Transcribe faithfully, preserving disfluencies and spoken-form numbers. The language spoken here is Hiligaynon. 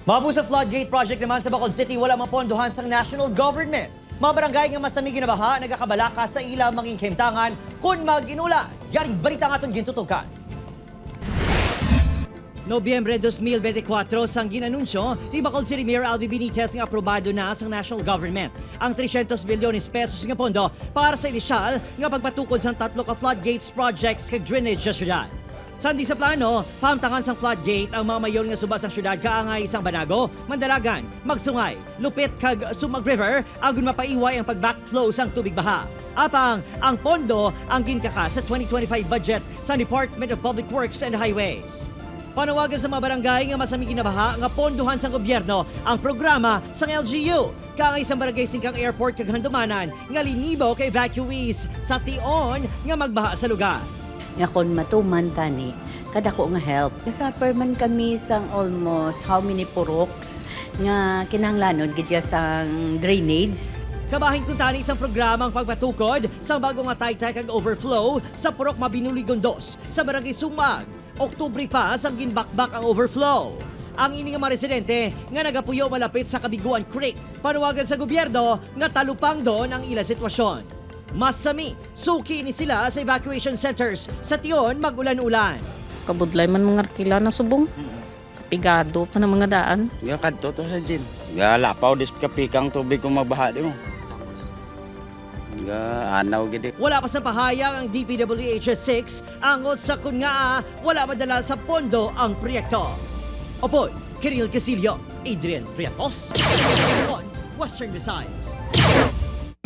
Maabot sa floodgate project naman sa Bacolod City, wala mapondohan sang national government. Mga barangay nga masami ginabaha nagakabalaka sa ila mangin kahimtangan kon mag-inulan. Yaring balita nga aton gintutukan. Nobyembre dos mil bente kuwatro sang gin-anunsyo ni Bacolod City Mayor Albi Benitez nga aprobado na sang national government ang trescientos bilyones pesos nga pondo para sa inisyal nga pagpatukod sang tatlo ka floodgates projects kag drainage sa syudad. Sandi sa plano, pahamtangan sang floodgate ang mga mayor nga suba sang syudad kaangay sang Banago, Mandalagan, Magsungay, Lupit kag Sumag River agod mapaiway ang pag-backflow sang tubig baha. Apang ang pondo ang ginkaka sa twenty twenty-five budget sa Department of Public Works and Highways. Panawagan sa mga barangay nga masami ginabaha nga pondohan sang gobyerno ang programa sang L G U, kaangay sang Barangay Singkang Airport kag Handumanan nga linibo ka evacuees sa tion nga magbaha sa lugar. Nga kon matuman tani, kadako nga help. Nasuffer man kami sang almost how many puroks nga kinahanglanon gid sang drainage. Kabahin kuntani sang programa ang pagpatukod sang bag-o nga taytay kag overflow sa Purok Mabinuligon dos sa Barangay Sumag. Oktubre pa sang ginbakbak ang overflow. Ang ini nga mga residente nga nagapuyo malapit sa Kabiguan Creek, panawagan sa gobyerno nga talupangdon ang ila sitwasyon. Masami, suki ni sila sa evacuation centers sa tion mag-ulan-ulan. Kabudlay man mga arkila na subong. Kapigado pa ng mga daan. Nga kadto to sa gym. Nga lapaw dis kapikang tubig kung magbaha di mo. Nga anaw gid. Wala pa sa pahayag ang D P W H six angot sa kun ngaa wala madala sa pondo ang proyekto. Upod, Kiril Casillo, Adrian Riatos, Western Visayas.